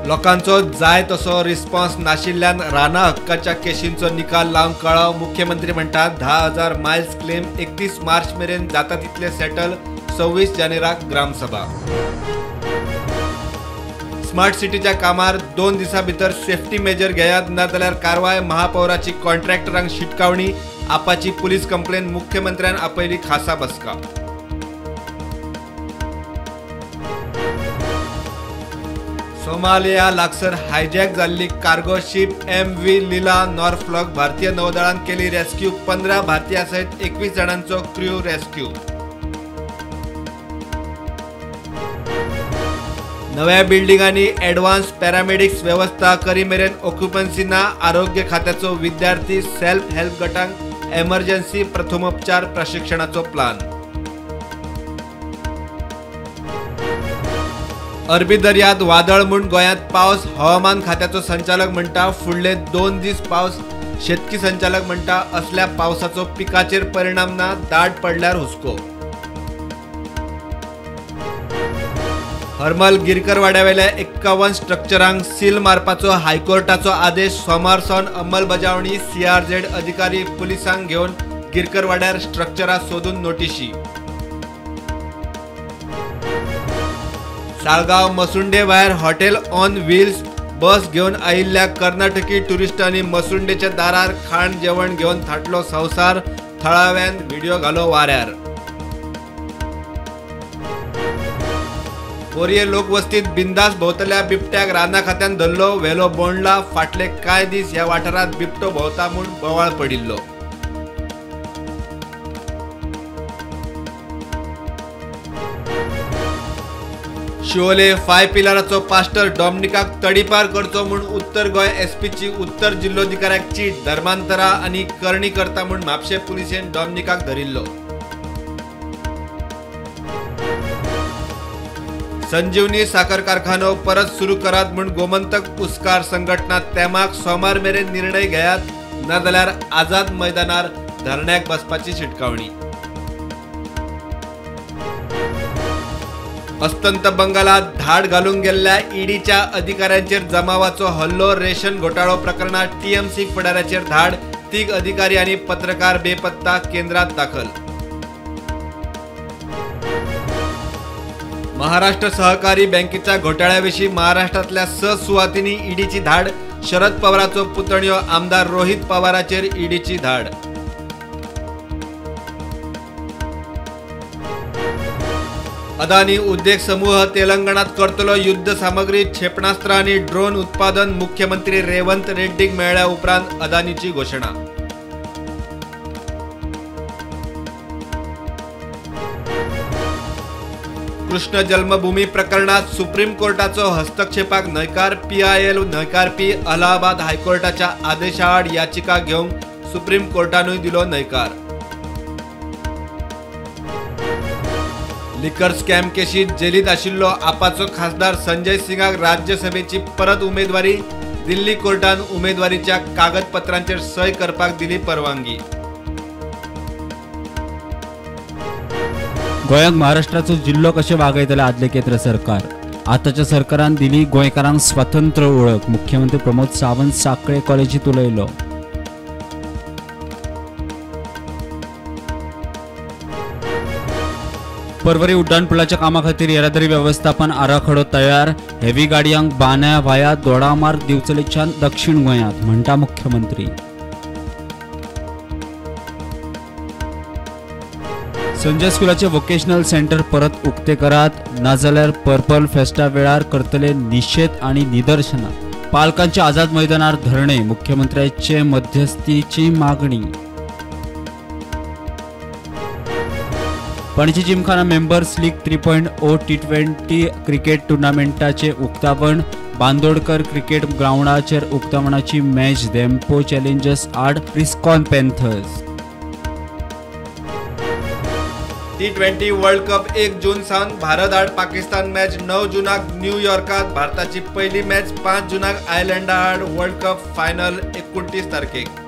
लोकांचो जाय तसो रिस्पॉन्स नाशिल्ल्यान राना हक्काच्या केशींचो निकाल लावंक कळाव. मुख्यमंत्री म्हणटा 10,000 मायल्स क्लेम 31 मार्च मेरेन जाता तितले सेटल. 26 जानेराक ग्रामसभा. स्मार्ट सिटीच्या कामार 2 दिसां भितर सेफ्टी मेजर घेयात, नाजाल्यार कारवाय. महापौराची कॉन्ट्रॅक्टरांक शिटकावणी. Apache police complain. मुख्यमंत्र्यान आपयली खासा बसका. सोमालिया लागसर हायजॅक जाल्ली cargo ship MV Lila Norfolk भारतीय नौदळान केली रेस्क्यू. 15 भारतीयां सयत 21 जाणांचो क्रू रेस्क्यू. नव्या बिल्डिंगांनी ॲडव्हान्स पॅरामेडिक्स वेवस्था करी मेरेन ऑक्युपन्सी ना. आरोग्य खात्याचो विद्यार्थी सेल्फ हेल्प गटांक एमर्जन्सी प्रथमोपचार प्रशिक्षणाचो प्लान. अरबी दर्यात वादळ म्हूण गोंयांत पावस. हवामान खात्याचो संचालक म्हणटा फुडले 2 दीस पावस. शेतकी संचालक म्हणटा असल्या पावसाचो पिकाचेर परिणाम ना, दाट पडल्यार हुस्को. हरमल गिरकरवाड्यावेल्या 51 स्ट्रक्चरांक सील मारपाचो हायकोर्टाचो आदेश. सोमार सावन अंमलबजावणी. सीआरझेड अधिकारी पुलिसांक घेवन गिरकरवाड्यार स्ट्रक्चरां सोदून नोटिशी. साळगांव मसुंडे भायर हॉटेल ऑन व्हील्स बस घेवन आयिल्ल्या कर्नाटकी ट्युरिस्टांनी मसुंडेच्या दारार खाण जेवण घेवन थाटलो संवसार. थळाव्यान व्हिडिओ घालो वाऱ्यार. बोरये लोकवस्तीत बिंदास भोंवतल्या बिबट्याक राना खात्यान धरलो, व्हेलो बोंडला. फाटले कांय दीस ह्या वाठारांत बिबटो भोंवता म्हूण बोवाळ पडिल्लो. शिवोले 5 पिलाराचो पास्टर डॉमनिकाक तडीपार करचो म्हूण उत्तर गोंय एसपीची उत्तर जिल्लोधिकाऱ्याक चीट. धर्मांतरा आनी करणी करता म्हूण म्हापशें पुलिशेन डॉमनिकाक धरिल्लो. संजीवनी साखर कारखानो परत सुरू करात म्हूण गोमंतक पुरस्कार संघटना तेमाक सोमार मेरेन निर्णय घेयात, नाजाल्यार आझाद मैदानार धरण्याक बसपाची शिटकावणी. अस्तंत बंगालात धाड घालूंक गेल्ल्या ईडीच्या अधिकाऱ्यांचेर जमावाचो हल्लो. रेशन घोटाळो प्रकरणात टीएमसी फुडाऱ्याचेर धाड. 3 अधिकारी आनी पत्रकार बेपत्ता. केंद्रात दाखल. महाराष्ट्र सहकारी बँकेच्या घोटाळ्याविशीं महाराष्ट्रांतल्या 6 सुवातींनी ईडीची धाड. शरद पवाराचो पुतणयो आमदार रोहित पवाराचेर ईडीची धाड. अदानी उद्योग समूह तेलंगणात करतलो युद्ध सामग्री, क्षेपणास्त्र आनी ड्रोन उत्पादन. मुख्यमंत्री रेवंत रेड्डीक मेळ्ळ्या उपरांत अदानीची घोशणा. कृष्ण जन्मभूमी प्रकरणात सुप्रीम कोर्टाचो हस्तक्षेपाक न्हयकार. पीआयएल न्हयकारपी अलाहाबाद हायकोर्टाच्या आदेशाआड याचिका घेवंक सुप्रीम कोर्टानूय दिलो न्हयकार. लिकर स्कॅम केशीत जेलीत आशिल्लो आपाचो खासदार संजय सिंगाक राज्यसभेची परत उमेदवारी. दिल्ली कोर्टान उमेदवारीच्या कागदपत्रांचेर सय करपाक दिली परवानगी. गोंयांक महाराष्ट्राचो जिल्लो कशें वागयतले आदले केंद्र सरकार. आतांच्या सरकारान दिली गोंयकारांक स्वतंत्र वळख. मुख्यमंत्री प्रमोद सावंत साखळे कॉलेजीत उलयलो. पर्वरी उड्डाणपुलाच्या कामा खातीर येरादारी वेवस्थापन आराखडो तयार. हेवी गाडयांक बान्या वाया दोडामार्ग दिवचलेच्यान दक्षिण गोंयांत, म्हणटा मुख्यमंत्री. संजय स्कुलाचे वोकेशनल सेंटर परत उक्ते करात, नाजाल्यार पर्पल फेस्टा वेळार करतले निशेध आनी निदर्शनां. पालकांचे आझाद मैदानार धरणे. मुख्यमंत्र्याचे मध्यस्थीची मागणी. Panaji Gymkhana members league 3.0 T20 cricket टुर्नामेंटाचे उक्तावण. बांदोडकर क्रिकेट ग्रावंडाचेर उक्तावणाची मॅच. धेंपो चॅलेंजर्स आड प्रिस्कॉन पॅन्थर्स. T20 world cup 1 जून सावन भारत आड पाकिस्तान मॅच. 9 जूनाक न्यूयॉर्कात भारताची पयली मॅच. 5 जूनाक आयर्लंडा आड वर्ल्ड कप फायनल 29 तारखेक.